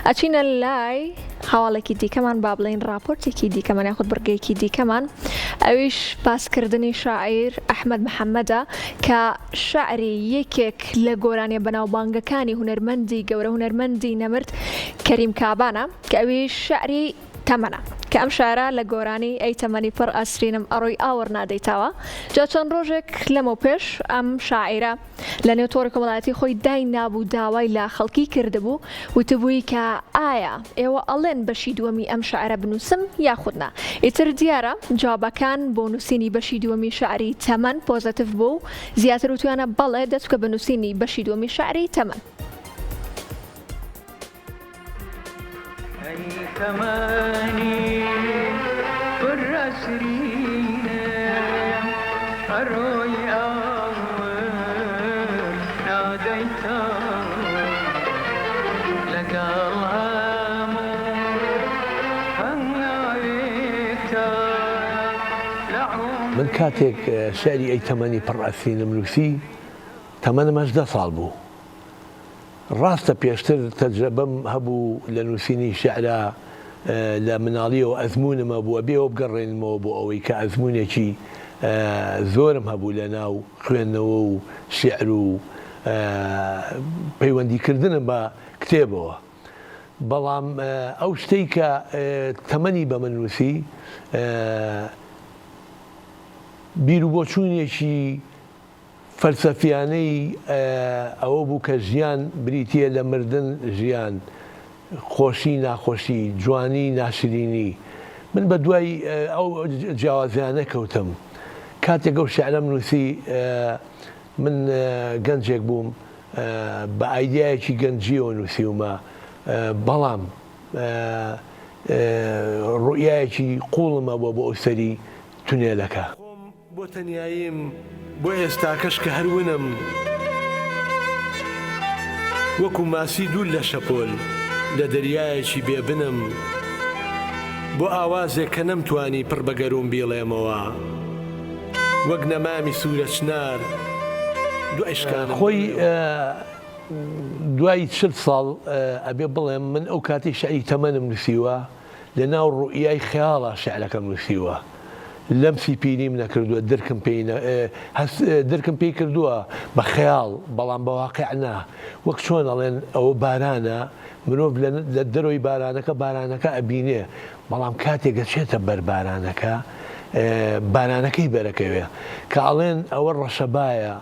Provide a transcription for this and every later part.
ئەچینە لای هەواڵێکی دیکەمان با بڵێین ڕاپۆرتێکی دیکەمان یاخود بڕگەیەکی دیکەمان ئەویش باسکردنی شاعیر ئەحمەد محەممەدە کە شعری یەکێک لە گۆرانیە بەناوبانگەکانی هونەرمەندی گەورە هونەرمەندی نەمرد کەریم کابانە کە ئەویش شعری تەمەنە کە ئەم شارە لە گۆرانی ئەی تەمەنی پڕ ئەسرینم ئەڕۆی ئاوڕ نادەیتەوە جا چەند ڕۆژێک لەمەو پێش ئەم شاعیرە لە نێو تۆڕی کۆمەڵایەتی خۆی دای نابوو داوای لە خەڵکی کردبوو وتبووی کە ئایا ئێوە ئەڵێن بەشی دووەمی ئەم شعرە بنووسم یاخود نا ئیتر دیارە جوابەکان بۆ نووسینی بەشی دووەمی شعری تەمەن پۆزەتیڤ بوو و زیاتر وتویانە بەڵێ دەست بکە بە نووسینی بەشی دووەمی شعری تەمەن. من کاتێک شیعری ئەی تەمەنی پڕ ئەسرینم نووسی تەمەنم 18 ساڵ بوو. ڕاستە پێشتر تەجرەبەم هەبوو لە نووسینی شیعرا، لە مناڵییەوە ئەزموونم هەبوو، ئەبێ ئەوە بگەڕێنمەوە بۆ ئەوەی کە ئەزموونێکی زۆرم هەبوو لە ناو خوێندنەوە و شیعر و پەیوەندیکردنم بە کتێبەوە. بەڵام ئەو شتەی کە تەمەنی بە من نووسی، بیروبۆچوونێکی فەلسەفیانەی ئەوە بوو کە ژیان بریتییە لە مردن، ژیان، خۆشی، ناخۆشی، جوانی، ناشرینی. من بە دوای ئەو جیاوازیانە کەوتم. کاتێک ئەو شیعرەم نووسی، من گەنجێک بووم، بە ئایدیایەکی گەنجییەوە نووسیومە، بەڵام ڕوئیایەکی قووڵم هەبووە بۆ ئەو سەری تونێلەکە. بۆ تەنیاییم، بۆ ئێستاکەش کە هەر ونم. وەکو ماسی دوور لە شەپۆل، لە دەریایەکی بێ بنم. بۆ ئاوازێک کە نەمتوانی پڕ بە گەرووم بیڵێمەوە. وەک نەمامی سوورە چنار، دوای شکانم خۆی بڕێوە. دوای 40 ساڵ ئەبێ بڵێم من ئەو کاتەی شیعری تەمەنم نووسیوە، لە ناو ڕوئیای خەیاڵا شیعرەکەم نووسیوە. لەمسی پینیم نەکردووە، درکم پێی هەست درکم پێی کردووە بە خەیاڵ، بەڵام بە واقیع نا. وەک چۆن ئەڵێن ئەوە بارانە، مرۆڤ لە لە دەرەوەی بارانەکە بارانەکە ئەبینێ، بەڵام کاتێک ئەچێتە بەر بارانەکە، بارانەکەی بەرەکەوێ. کە ئەڵێن ئەوە ڕەشەبایە،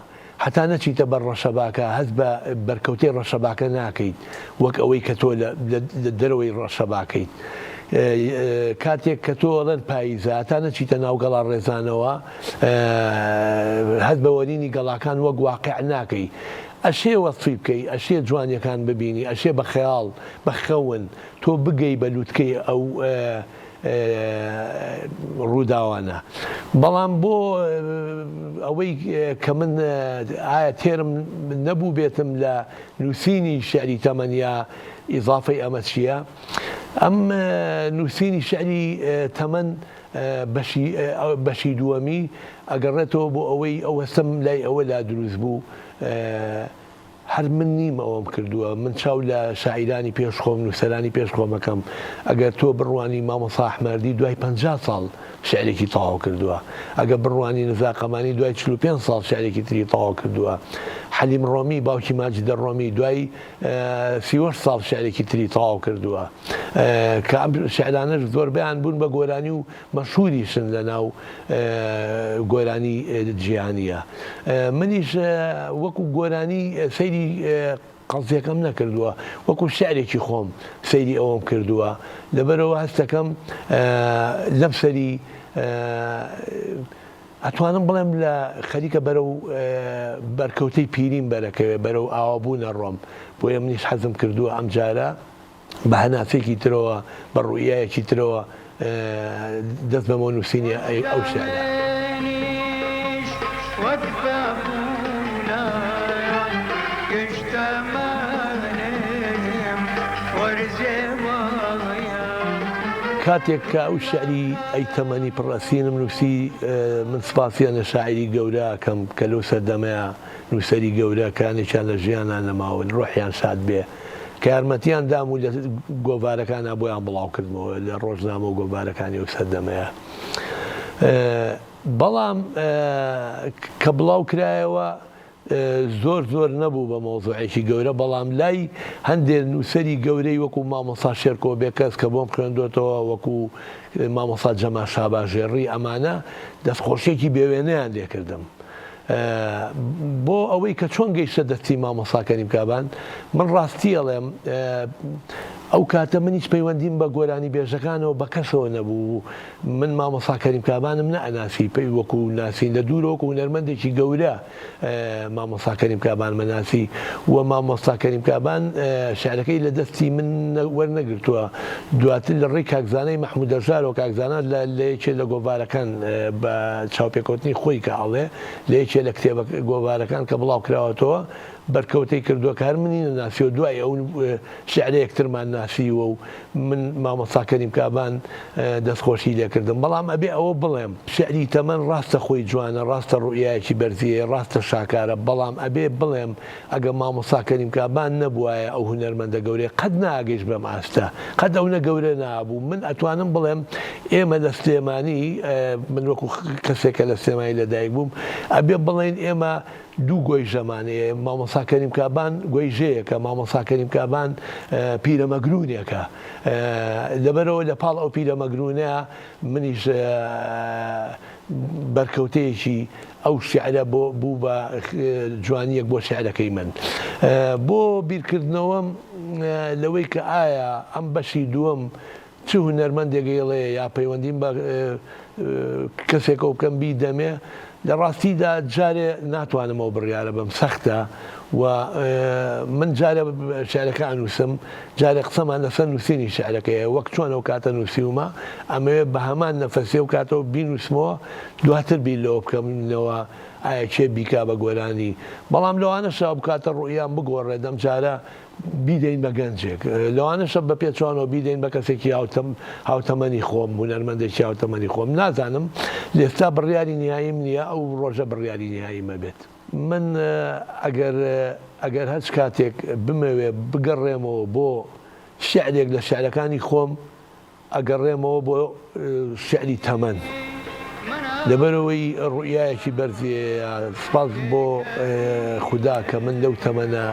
هەتا نەچیتە بەر ڕەشەباکە هەست بە بەرکەوتەی ڕەشەباکە ناکەیت وەک ئەوەی کە تۆ لە دەرەوەی ڕەشەباکەیت. کاتێک کە تۆ ئەڵێن پاییزە هەتا نەچیتە ناو گەڵا ڕێزانەوە هەست بە وەرینی گەڵاکان وەک واقع ناکەی. ئەشێ وەسفی بکەی، ئەشێ جوانیەکان ببینی، ئەشێ بە خەیاڵ، بە خەون تۆ بگەی بە لوتکەی ئەو ڕووداوانە بەڵام بۆ ئەوەی کە من ئایا تێرم نەبووبێتم لە نووسینی شعری تەمەن یا ئیزافەی ئەمە چییە؟ ئەم نووسینی شعری تەمەن بەشی بەشی دووەمی ئەگەڕێتەوە بۆ ئەوەی ئەو هەستەم لای ئەوە لا دروست بوو هەر من نیم ئەوەم کردووە، من چاو لە شاعیرانی پێش خۆم، نووسەرانی پێش خۆم ئەکەم، ئەگەر تۆ بڕوانی مامۆستا ئەحمەردی دوای 50 ساڵ شیعرێکی تەواو کردووە، ئەگەر بڕوانی نزار قەمانی دوای 45 ساڵ شیعرێکی تری تەواو کردووە، حەلیم ڕۆمی باوکی ماجیدە ڕۆمی دوای 38 ساڵ شیعرێکی تری تەواو کردووە، کە ئەم شیعرانەش زۆربەیان بوون بە گۆرانی و مەشهوریشن لە ناو گۆرانی جیهانیە منیش وەکو گۆرانی سەیری قەزیەکەم نەکردووە وەکو شعرێکی خۆم سەیری ئەوەم کردووە لەبەرەوە هەستەکەم لەم سەری ئەتوانم بڵێم لە خەریکە بەرەو بەرکەوتەی پیریم بەرەکەوێ بەرەو ئاوابوونە ڕۆم بۆیە منیش حەزم کردووە ئەمجارە بە هەناسەیەکی ترەوە، بە ڕوئیایەکی ترەوە دەست بەمەوە نووسینی ئەو شیعرە. کاتێک کە ئەو شیعری ئەی تەمەنی پڕ ئەسینم نووسی، من سپاسیان لە شاعیری گەورە ئەکەم کە لەو سەردەمەیا نووسەری گەورە کە هەنێکیان لە ژیانا نەماون، ڕۆحیان شاد بێ. کە یارمەتیان دام و لە گۆڤارەکانا بۆیان بڵاو کردمەوە لە ڕۆژنامە و گۆڤارەکانی ئەو سەردەمەیە. بەڵام کە بڵاو کرایەوە زۆر زۆر نەبوو بە مەوزوعێکی گەورە، بەڵام لای هەندێ نووسەری گەورەی وەکو مامۆستا شێرکۆ بێکەس کە بۆم خوێندۆتەوە، وەکو مامۆستا جەمال شاباژێڕی ئەمانە دەستخۆشیەکی بێوێنەیان لێکردم. بۆ ئەوەی کە چۆن گەیشتە دەستی مامۆستا کەریم کابان، من ڕاستی ئەڵێم ئەو کاتە من هیچ پەیوەندیم بە گۆرانیبێژەکانەوە بە کەسەوە نەبوو، من مامۆستا کەریم کابانم نەئەناسی پێی وەکو ناسین لە دوورەوە وەکو هونەرمەندێکی گەورە مامۆستا کەریم کابانم ئەناسی و مامۆستا کەریم کابان شعرەکەی لە دەستی من وەرنەگرتووە دواتر لە ڕێی کاک زانای مەحموود هەژارەوە کاک زانا لە لە یەکێ لە گۆڤارەکان بە چاوپێکەوتنی خۆی کە ئەڵێ لە یەکێ لە کتێبە گۆڤارەکان کە بڵاو کراوەتەوە بەرکەوتەی کردووە کە هەر منی نەناسیوە دوای ئەو شیعرە یەکترمان ناسیوە و من مامۆستا کەریم کابان دەستخۆشی لێکردم بەڵام ئەبێ ئەوە بڵێم شیعری تەمەن ڕاستە خۆی جوانە ڕاستە ڕوئیایەکی بەرزی هەیە ڕاستە شاکارە بەڵام ئەبێ بڵێم ئەگە مامۆستا کەریم کابان نەبوایە ئەو هونەرمەندە گەورەیە قەت ناگەیشت بەم ئاستە قەت ئەونە گەورە نابوو من ئەتوانم بڵێم ئێمە لە سلێمانی من وەکو کەسێک کە لە سلێمانی لەدایک بووم ئەبێ بڵێین ئێمە دوو گۆیژەمان هەیە، مامۆستا کەریم کابان گۆیژەیەکە، مامۆستا کەریم کابان پیرەمەگروونێکە، لەبەرئەوە لە پاڵ ئەو پیرەمەگروونە منیش بەرکەوتەیەکی ئەو شیعرە بۆ بوو بە جوانییەک بۆ شیعرەکەی من. بۆ بیرکردنەوەم لەوەی کە ئایا ئەم بەشی دووەم چ هونەرمەندێک ئەیڵێ یا پەیوەندیم بە کەسێکەوە بکەم بیدەمێ، لە ڕاستیدا جارێ ناتوانم ئەو بڕیارە بەم سەختە و من جارێ شعرەکە ئەنووسم جارێ قسەمان لەسەر نووسینی شعرەکەیە وەک چۆن ئەو کاتە نووسیومە ئەمەوێ بە هەمان نەفەسی ئەو کاتەوە بینووسمەوە دواتر بیر لەوە بکەمەوە ئایا کێ بیکا بە گۆرانی بەڵام لەوانەشە ئەو کاتە ڕوئیام بگۆڕێت ئەم جارە بیدەین بە گەنجێک، لەوانەشە بە پێچەوانەوە بیدەین بە کەسێکی هاوتەمەنی خۆم، هونەرمەندێکی هاوتەمەنی خۆم، نازانم، لێستا بڕیاری نیهاییم نییە، ئەو ڕۆژە بڕیاری نیهاییم ئەبێت. من ئەگەر ئەگەر هەچ کاتێک بمەوێ بگەڕێمەوە بۆ شیعرێک لە شیعرەکانی خۆم، ئەگەڕێمەوە بۆ شیعری تەمەن لەبەرئەوەی ڕوئیایەکی بەرزی هەیە، سوپاس بۆ خودا کە من لەو تەمەنە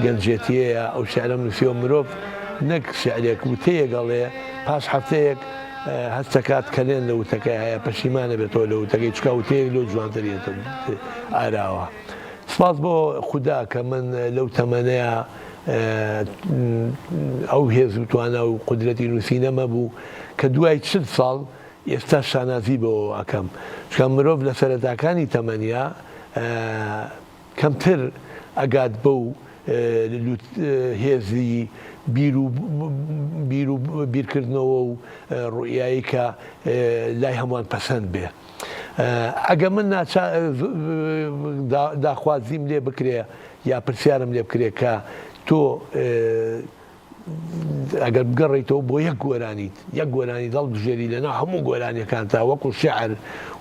گەنجێتیەیە ئەو شیعرەم نووسیوە، مرۆڤ نەک شیعرێک وتەیەک ئەڵێ پاش هەفتەیەک هەستەکات کەلێن لە وتەکەی هەیە پەشیمانە بێتەوە لە وتەکەی چونکە وتەیەک لەو جوانتر یەتە ئاراوە. سوپاس بۆ خودا کە من لەو تەمەنەیا ئەو هێز و توانا و قودرەتی نووسینەم هەبوو کە دوای 40 ساڵ ئێستا شانازی بەوەوە ئەکەم چونکە مرۆڤ لە سەرەتاکانی تەمەنیا کەمتر ئەگات بەو هێزی بیر و بیر و بیرکردنەوە و ڕوئیایی کە لای هەمووان پەسەند بێ. ئەگە من ناچا داخوازیم لێ بکرێ یا پرسیارم لێ بکرێ کە تۆ ئەگەر بگەڕێیتەوە بۆ یەک گۆرانیت یەک گۆرانی هەڵبژێری لەناو هەموو گۆرانیەکان تا وەکو شعر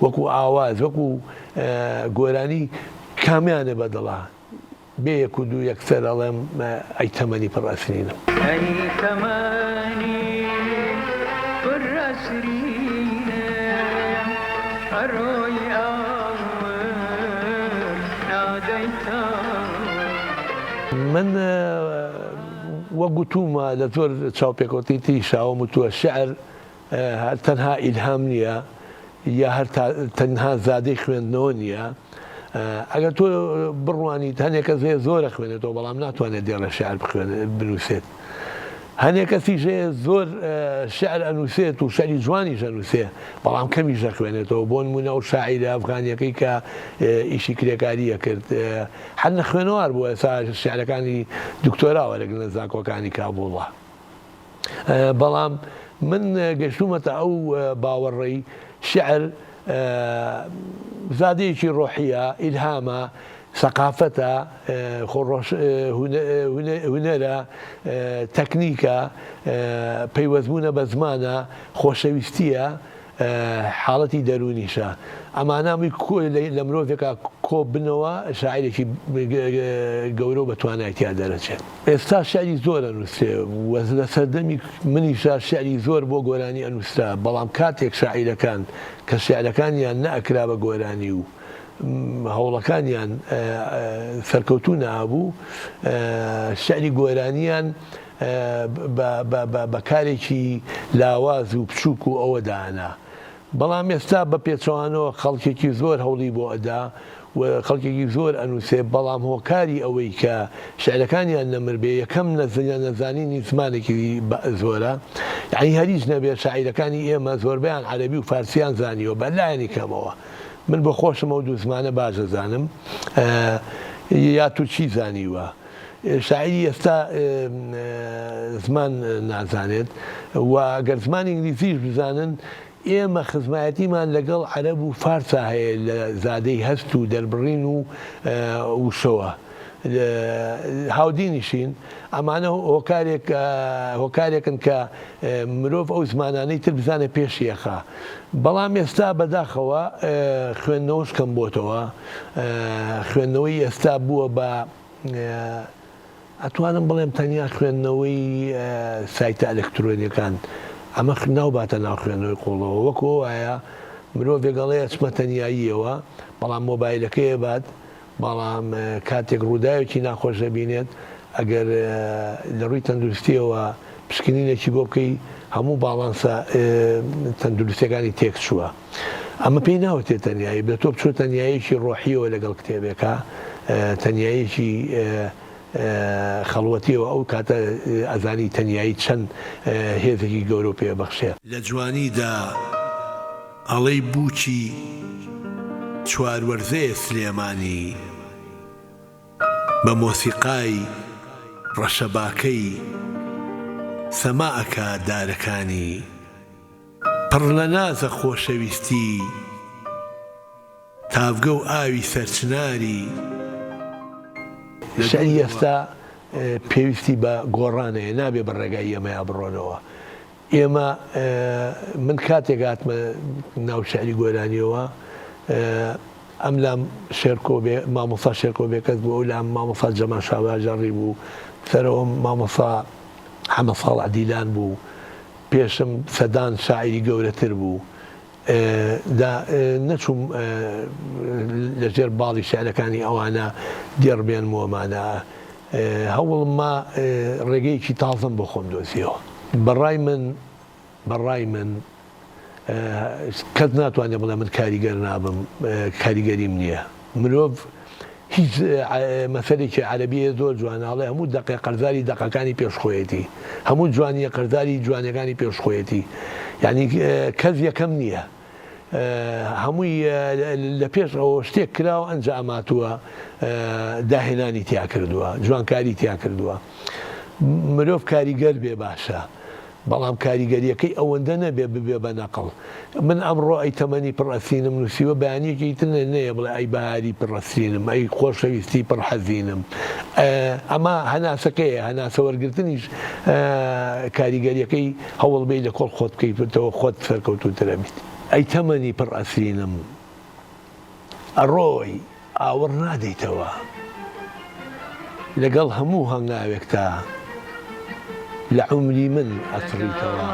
وەکو ئاواز وەکو گۆرانی کامیانە بەدڵە بێ یەک و دوو یەکسەر ئەڵێم ئەی تەمەنی پڕ ئەسرینم. ئەی تەمەنی پڕ ئەسرینم ئەڕۆی ئاور نادەیتەوە. من وەک وتوومە لە زۆر چاوپێکەوتنی تریشا ئەوەم وتووە شیعر هەر تەنها ئیلهام نییە یا هەر تەنها زادەی خوێندنەوە نییە، ئەگەر تۆ بڕوانیت هەنێک کەس هەیە زۆر ئەخوێنێتەوە بەڵام ناتوانێت دێڕێ شیعر بخوێنێت بنووسێت، هەنێک کەسیش هەیە زۆر شیعر ئەنووسێت و شیعری جوانیش ئەنووسێ بەڵام کەمیش ئەخوێنێتەوە، بۆ نموونە ئەو شاعیرە ئەفغانییەکەی کە ئیشی کرێکاری ئەکرد هەر نەخوێنەوار بووە ئێستا شیعرەکانی دکتۆرا وەرەگرن لە زانکۆکانی کابوڵە. بەڵام من گەشتوومەتە ئەو باوەڕەی شیعر زادەیەکی ڕۆحییە، ئیلهامە، سەقافەتە، هونەرە، تەکنیکە، پەیوەستبوونە بە زمانە، خۆشەویستییە. حاڵەتی دەروونیشە. ئەمانە هەمووی لە مرۆڤێکا کۆ بنەوە شاعیرێکی گەورە و بە توانای تیا دەرەچێت. ئێستا شیعری زۆر ئەنووسرێ و لە سەردەمی منیشا شیعری زۆر بۆ گۆرانی ئەنووسرا، بەڵام کاتێک شاعیرەکان کە شیعرەکانیان نەئەکرا بە گۆرانی و هەوڵەکانیان سەرکەوتوو نەئەبوو، شیعری گۆرانیان بە کارێکی لاواز و بچووک و ئەوە دائەنا. بەڵام ئێستا بە پێچەوانەوە خەڵکێکی زۆر هەوڵی بۆ ئەدا و خەڵکێکی زۆر ئەنووسێ، بەڵام هۆکاری ئەوەی کە شیعرەکانیان نەمر بێ یەکەم نەزانینی زمانێکی زۆرە، یەعنی هەر هیچ نەبێ شاعیرەکانی ئێمە زۆربەیان عەرەبی و فارسیان زانیوە بە لایەنی کەمەوە، من بۆ خۆشم ئەو دوو زمانە باش ئەزانم یا تورکی زانیوە. شاعیری ئێستا زمان نازانێت و گەر زمانی ئینگلیزیش بزانن ئێمە خزمایەتیمان لەگەڵ عەرەب و فارسا هەیە لە زادەی هەست و دەربڕین و وشەوە هاودینیشین ئەمانە هۆکارێک هۆکارێکن کە مرۆڤ ئەو زمانانەی تر بزانێت پێشی ئەخا بەڵام ئێستا بەداخەوە خوێندنەوەش کەم بۆتەوە خوێندنەوەی ئێستا بووە بە ئەتوانم بڵێم تەنیا خوێندنەوەی سایتە ئەلکترۆنیەکان ئەمە ناوباتە ناو خوێندنەوەی قوڵەوە وەکو وایە مرۆڤێک ئەڵێ ئەچمە تەنیاییەوە بەڵام مۆبایلەکەی ئەبات بەڵام کاتێک ڕووداوێکی ناخۆش دەبینێت ئەگەر لە ڕووی تەندروستیەوە پشکنینێکی بۆ بکەی هەموو باڵانسە تەندروستیەکانی تێکچووە. ئەمە پێی ناوترێت تەنیایی، لە تۆ بچۆ تەنیاییەکی ڕۆحییەوە لەگەڵ کتێبێکا، تەنیاییەکی خەڵوەتییەوە، ئەو کاتە ئەزانی تەنیایی چەند هێزێکی گەورەو پێ ئەبەخشێ. لە جوانیدا ئەڵێی بووکی چواروەرزەیە سلێمانی بە مۆسیقای ڕەشەباکەی سەما ئەکا دارەکانی. پڕ لە نازە خۆشەویستی تاڤگە و ئاوی سەرچناری لە شیعری ئێستا پێویستی بە گۆڕان هەیە، نابێ بە ڕێگای ئێمەیا بڕۆنەوە. ئێمە من کاتێک هاتمە ناو شیعری گۆرانییەوە، ئەم لام شێرکۆ بێ مامۆستا شێرکۆ بێکەس بوو، ئەو لام مامۆستا جەمال شاباجەڕی بوو، سەرەوەم مامۆستا حەمە ساڵح دیلان بوو. پێشم سەدان شاعیری گەورەتر بوو دا نەچووم لە ژێر باڵی شیعرەکانی ئەوانە دێڕ بێنم و ئەمانە هەوڵم ما ڕێگەیەکی تازەم بۆ خۆم دۆزیەوە. بە ڕای من بە ڕای من کەس ناتوانێت بڵێ من کاریگەر نابم کاریگەریم نییە مرۆڤ هیچ مەسەلێکی عەرەبی هەیە زۆر جوانە ئەڵێ هەموو دەقێ قەرزاری دەقەکانی پێش خۆیەتی هەموو جوانیە قەرزاری جوانیەکانی پێش خۆیەتی یعنی کەس یەکەم نییە هەمووی لە پێش ئەوە شتێک کراوە ئەنجا ئەماتووە داهێنانی تیا کردووە جوانکاری تیا کردووە مرۆڤ کاریگەر بێ باشە بەڵام کاریگەریەکەی ئەوەندە نەبێ ببێ بە نەقڵ. من ئەمڕۆ ئەی تەمەنی پڕ ئەسرینم نووسیوە بەیانیەکی تر نەیە بڵێ ئەی بەهاری پڕ ئەسرینم ئەی خۆشەویستی پڕ حەزینم. ئەمە هەناسەکەیە هەناسە وەرگرتنیش کاریگەریەکەی هەوڵ بەی لە کۆڵ خۆت بکەیتەوە خۆت سەرکەوتووتر ئەبیت. ئەی تەمەنی پڕ ئەسرینم ئەڕۆی. ئاوڕ نادەیتەوە لەگەڵ هەموو هەنگاوێکتا لە عومری من ئەسڕیتەوە.